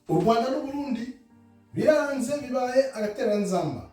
U Rwanda n'Uburundi biranze, bibaye agatereranzamba.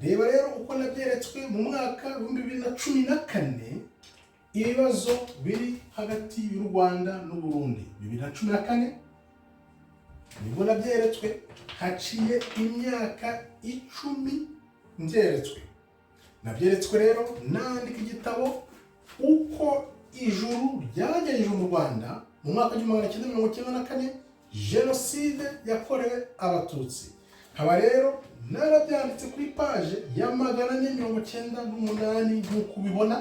Reba rero uko nabyeretswe mu mwaka wa 2014, ibibazo biri hagati y'u Rwanda n'Uburundi. 2014 nibwo nabyeretswe, haciye imyaka 10 mbyeretswe. Nabyeretswe rero nandika igitabo "Uko Ijuru ryagejeje mu Rwanda mu mwaka wa 1994, Jenoside yakorewe Abatutsi". Nkaba rero narabyanditse kuri page ya 498, nk'uko ubibona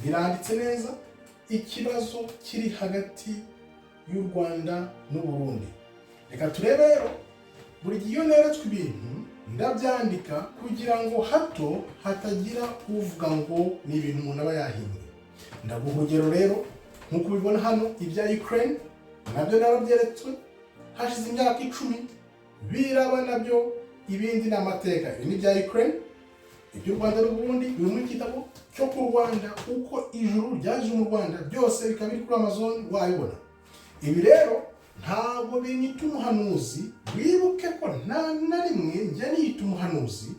biranditse neza, ikibazo kiri hagati y'u Rwanda n'Uburundi. Reka turebe rero. Buri gihe iyo neretswe ibintu ndabyandika, kugira ngo hato hatagira uvuga ngo ni ibintu umuntu aba yahimbye. Ndaguha urugero rero, nk'uko ubibona hano, ibya Ukraine nabyo narabyeretswe hashize imyaka 10 biraba nabyo. Ibindi ni amateka. Ibi ni ibya Ukraine. Iby'u Rwanda n'Uburundi biri mu gitabo cyo ku Rwanda, "Uko Ijuru ryaje mu Rwanda", byose bikaba biri kuri Amazon, wabibona. Ibi rero ntabwo binyita umuhanuzi. Wibuke ko nta na rimwe njya niyita umuhanuzi,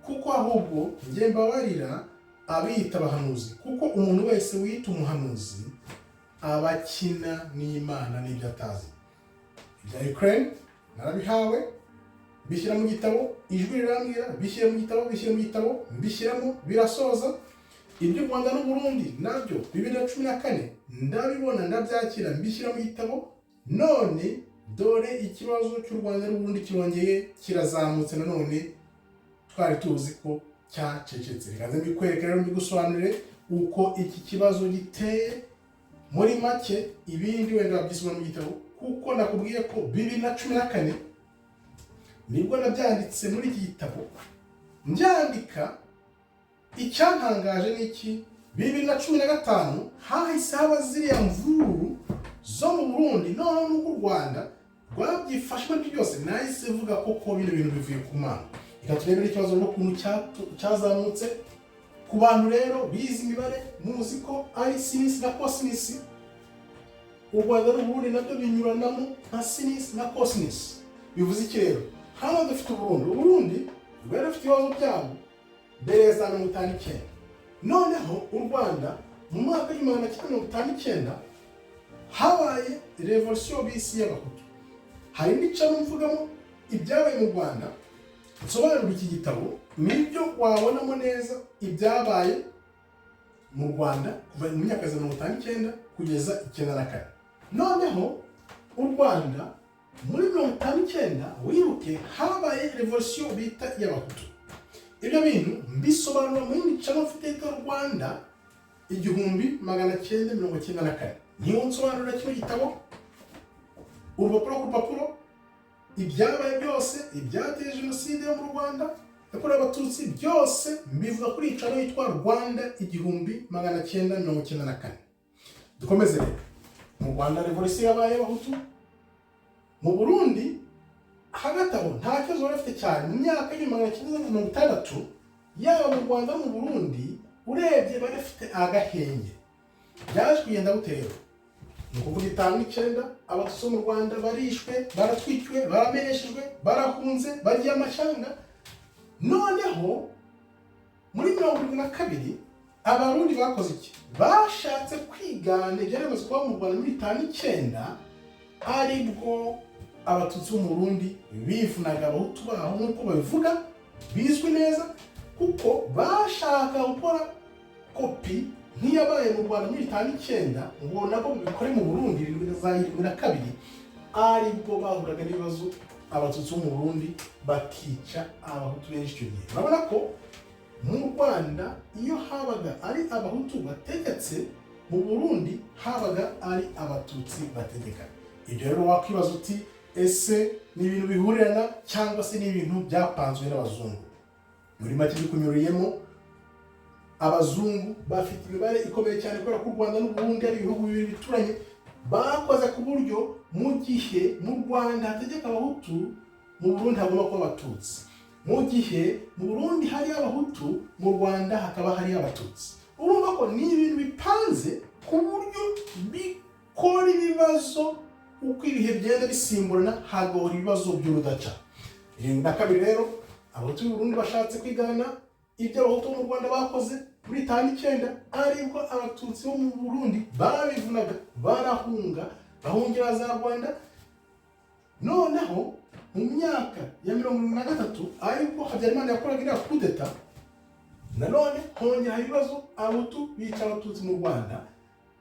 kuko ahubwo njye mbabarira abiyita abahanuzi, kuko umuntu wese wiyita umuhanuzi aba akina n'Imana n'ibyo atazi. Ibya Ukraine narabihawe, bishyira mu gitabo. Ijwi rirambwira: "Bishyire mu gitabo, bishyire mu gitabo." Mbishyiramo, birasoza. Iby'u Rwanda n'Uburundi nabyo 2014 ndabibona, ndabyakira, mbishyira mu gitabo. None dore ikibazo cy'u Rwanda n'Uburundi kirongeye kirazamutse nanone, twari tuzi ko cyacecetse. Reka nze mbikwereke rero, mbigusobanurire uko iki kibazo giteye muri make. Ibindi wenda wabyisoma mu gitabo, kuko nakubwiye ko 2014 nibwo nabyanditse muri iki gitabo. Mbyandika, icyantangaje ni iki? 2015 hahise haba ziriya mvururu zo mu Burundi. Noneho n'uko u Rwanda rwabyifashemo ibyo byose, nahise mvuga ko bino bintu bivuye ku Mana. Reka turebere ikibazo n'ukuntu cyazamutse. Ku bantu rero bize imibare, muzi ko ari sinus na cosinus. U Rwanda n'Uburundi nabyo binyuranamo nka sinus na cosinus. Bivuze iki rero? Hano dufite Uburundi. Uburundi rwari rufite ibibazo byabo mbere ya za 59. Noneho u Rwanda mu mwaka wa 1959 habaye revolution bisi y'Abahutu. Hari n'icyo mvugamo ibyabaye mu Rwanda, nsobanura iki gitabo, nibyo wabonamo neza ibyabaye mu Rwanda kuva mu myaka za 59 kugeza 94. Noneho u Rwanda muri 59, wibuke habaye revolution bita iy'Abahutu. Ibyo bintu mbisobanura mu yindi channel mfite yitwa Rwanda 1994. Niyo nsobanurira kino gitabo urupapuro ku rupapuro, ibyabaye byose, ibyateye jenoside yo mu Rwanda yakorewe Abatutsi, byose mbivuga kuri iyi channel yitwa Rwanda 1994. Dukomeze rero. Mu Rwanda revolution yabaye y'Abahutu. Mu Burundi hagati aho nta kibazo bari bafite cyane. Mu myaka y'1960, yaba mu Rwanda no mu Burundi, urebye bari bafite agahenge. Byaje kugenda gute rero? Ni ukuvuga 59 Abatutsi bo mu Rwanda barishwe, baratwikiwe, barameneshejwe, barahunze, bagiye amashyanga. Noneho muri 72 Abarundi bakoze iki? Bashatse kwigana ibyari bimaze kuba mu Rwanda muri 59, aribwo Abatutsi bo mu Burundi bivunaga Abahutu baho, nk'uko babivuga bizwi neza, kuko bashaka gukora kopi nk'iyabaye mu Rwanda muri 59, ngo nabo babikore mu Burundi za 72, aribwo bahuraga n'ibibazo, Abatutsi bo mu Burundi bakica Abahutu benshi icyo gihe. Urabona ko mu Rwanda iyo habaga ari Abahutu bategetse, mu Burundi habaga ari Abatutsi bategeka. Ibyo rero wakwibaza uti: "Ese ni ibintu bihurirana cyangwa se ni ibintu byapanzwe n'abazungu?" Muri make bikunyuriyemo, abazungu bafite imibare ikomeye cyane, kubera ko u Rwanda n'Uburundi ari ibihugu bibiri bituranye. Bakoze ku buryo mu gihe mu Rwanda hategeka Abahutu, mu Burundi hagomba kuba Abatutsi; mu gihe mu Burundi hari Abahutu, mu Rwanda hakaba hari Abatutsi. Urumva ko ni ibintu bipanze ku buryo bikora ibibazo. Uko ibihe bigenda bisimburana, hagahora ibibazo by'urudaca. 72 rero, Abahutu b'u Burundi bashatse kwigana ibyo Abahutu bo mu Rwanda bakoze muri 59, aribwo Abatutsi bo mu Burundi babivunaga, barahunga, bahungira za Rwanda. Noneho mu myaka ya 73, aribwo Habyarimana yakoraga iriya kudeta, nanone hongera ibibazo, Abahutu bica Abatutsi mu Rwanda.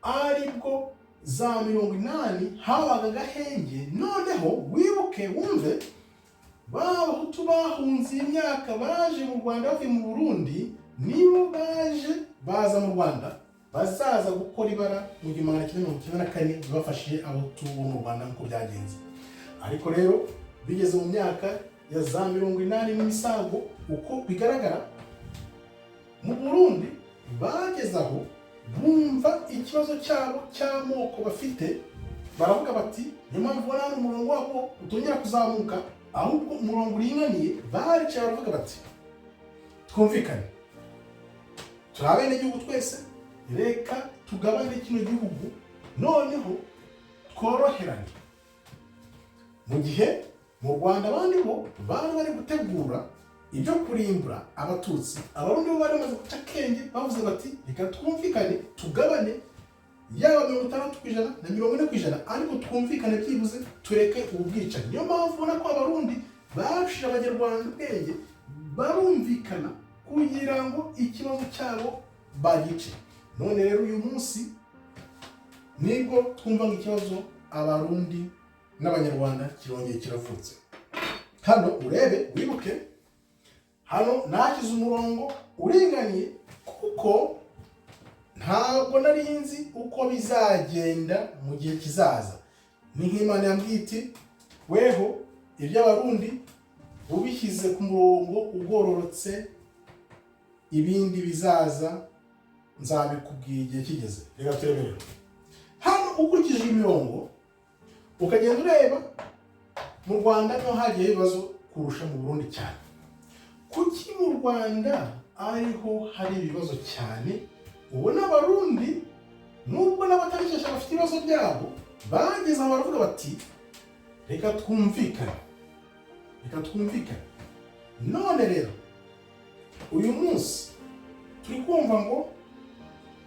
Aribwo za 80 habaga agahenge. Noneho wibuke, wumve, ba Bahutu bahunze iyi myaka baje mu Rwanda bavuye mu Burundi, nibo baje baza mu Rwanda, bazaza gukora ibara mu 1994, bafashije Abahutu bo mu Rwanda nk'uko byagenze. Ariko rero bigeze mu myaka ya za 80 n'imisago, uko bigaragara mu Burundi bageze aho bumva ikibazo cyabo cy'amoko bafite, baravuga bati: "Niyo mpamvu ubona hano umurongo wabo utongera kuzamuka, ahubwo umurongo uringaniye." Baricaye baravuga bati: "Twumvikane, turi abenegihugu twese, reka tugabane kino gihugu, noneho tworoherane." Mu gihe mu Rwanda abandi bo bari bari gutegura ibyo kurimbura Abatutsi, Abarundi bo bari bamaze guca akenge, bavuze bati: "Reka twumvikane, tugabane, yaba 60% na 40%, ariko twumvikane, byibuze tureke ubu bwicanyi." Niyo mpamvu ubona ko Abarundi barushije Abanyarwanda ubwenge, barumvikana kugira ngo ikibazo cyabo bagice. None rero uyu munsi nibwo twumva ngo ikibazo Abarundi n'Abanyarwanda kirongeye kiravutse. Hano urebe, wibuke, hano nashyize umurongo uringaniye kuko ntabwo nari nzi uko bizagenda mu gihe kizaza. Ni nk'Imana yambwiye iti: "Weho iby'Abarundi ubishyize ku murongo ugororotse, ibindi bizaza nzabikubwira igihe kigeze." Reka turebe rero hano, ukurikije imirongo ukagenda ureba, mu Rwanda niho hagiye ibibazo kurusha mu Burundi cyane. Kuki mu Rwanda ariho hari ibibazo cyane? Ubona Abarundi, nubwo n'abatabishesha bafite ibibazo byabo, bageze aho baravuga bati: "Reka twumvikane, reka twumvikane." None rero uyu munsi turi kumva ngo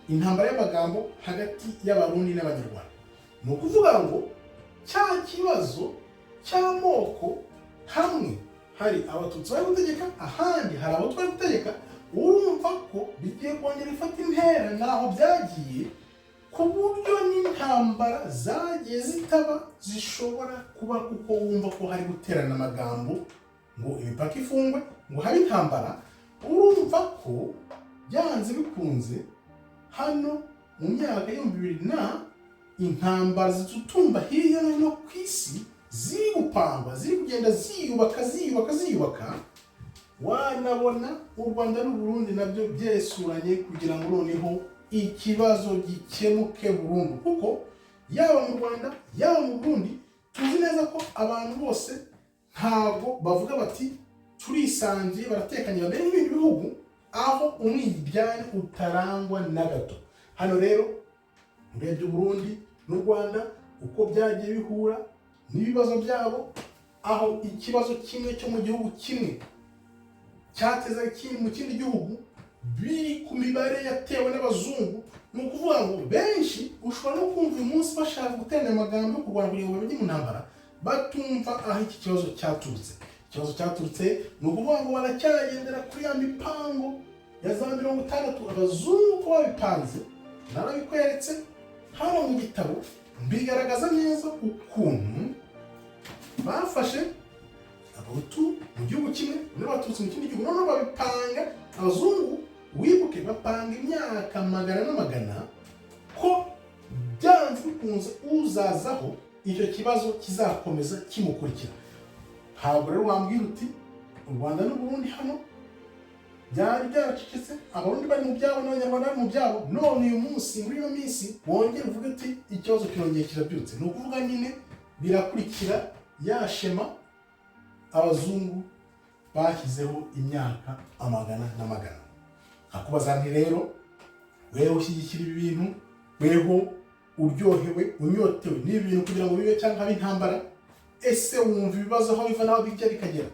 intambara y'amagambo hagati y'Abarundi n'Abanyarwanda. Ni ukuvuga ngo cya kibazo cy'amoko, hamwe hari Abatutsi bari gutegeka, ahandi hari Abahutu bari gutegeka, urumva ko bigiye kongera ifata intera naho byagiye, ku buryo n'intambara zagiye zitaba zishobora kuba, kuko wumva ko hari guterana amagambo ngo imipaka ifungwe, ngo habe intambara. Urumva ko byanze bikunze hano mu myaka y'2000 na intambara zitutumba hirya no hino ku isi ziri gupangwa, ziri kugenda ziyubaka, ziyubaka, ziyubaka. Wanabona u Rwanda n'u Burundi nabyo byesuranye kugira ngo noneho ikibazo gikemuke burundu, kuko yaba mu Rwanda, yaba mu Burundi, tuzi neza ko abantu bose ntabwo bavuga bati turisangiye, baratekanye, bamere nk'ibindi bihugu aho umwiryane utarangwa na gato. Hano rero urebye Uburundi n'u Rwanda uko byagiye bihura n'ibibazo byabo, aho ikibazo kimwe cyo mu gihugu kimwe cyateza ikindi mu kindi gihugu, biri ku mibare yatewe n'abazungu. Ni ukuvuga ngo benshi ushobora no kumva uyu munsi bashaka guterana amagambo yo kurwana kugira ngo bajye mu ntambara, batumva aho iki kibazo cyaturutse. Ikibazo cyaturutse, ni ukuvuga ngo baracyagendera kuri ya mipango ya za 60, abazungu ko babipanze. Narabikweretse hano mu gitabo, mbigaragaza neza ukuntu bafashe Abahutu mu gihugu kimwe n'Abatutsi mu kindi gihugu, noneho babipanga. Abazungu, wibuke, bapanga imyaka magana n'amagana ko byanze bikunze uzazaho icyo kibazo kizakomeza kimukurikira. Ntabwo rero wambwira uti u Rwanda n'u Burundi hano byari byaracecetse, Abarundi bari mu byabo n'Abanyarwanda bari mu byabo, none uyu munsi, muri ino minsi, wongere uvuge uti ikibazo kirongeye kirabyutse. Ni ukuvuga nyine birakurikira ya schéma abazungu bashyizeho imyaka amagana n'amagana. Nkakubaza nti: rero weho ushyigikira ibi bintu, weho Uryohewe, unyotewe n'ibi bintu kugira ngo bibe cyangwa habe intambara? Ese wumva ibibazo aho biva n'aho bijya bikagera?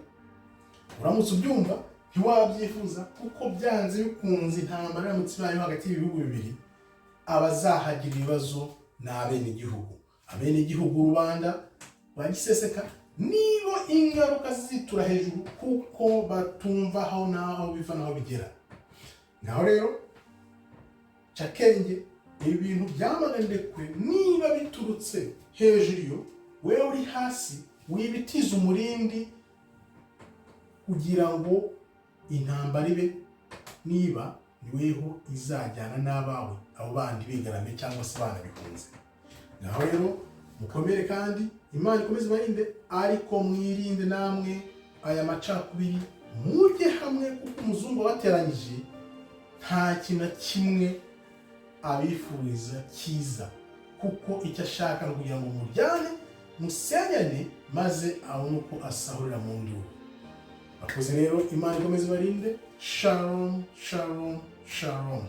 Uramutse ubyumva, ntiwabyifuza, kuko byanze bikunze intambara iramutse ibayeho hagati y'ibihugu bibiri, abazahagira ibibazo ni abenegihugu. Abenegihugu, rubanda rwa giseseka, nibo ingaruka zizitura hejuru, kuko batumva aho n'aho biva n'aho bigera. Ngaho rero cakenge, ibi bintu byamaganire kure. Niba biturutse hejuru, iyo wewe uri hasi wibitiza umurindi kugira ngo intambara ibe, niba niweho izajyana n'abawe, abo bandi bigarame cyangwa se banabihunze. Ngaho rero mukomere kandi Imana ikomeze ibarinde, ariko mwirinde namwe aya macakubiri, mujye hamwe, kuko umuzungu wabateranyije nta kintu na kimwe abifuriza cyiza, kuko icyo ashaka ni ukugira ngo muryane, musenyane, maze abone uko asahurira mu nduru. Bakoze rero, Imana ikomeze ibarinde. Shalom, shalom, shalom.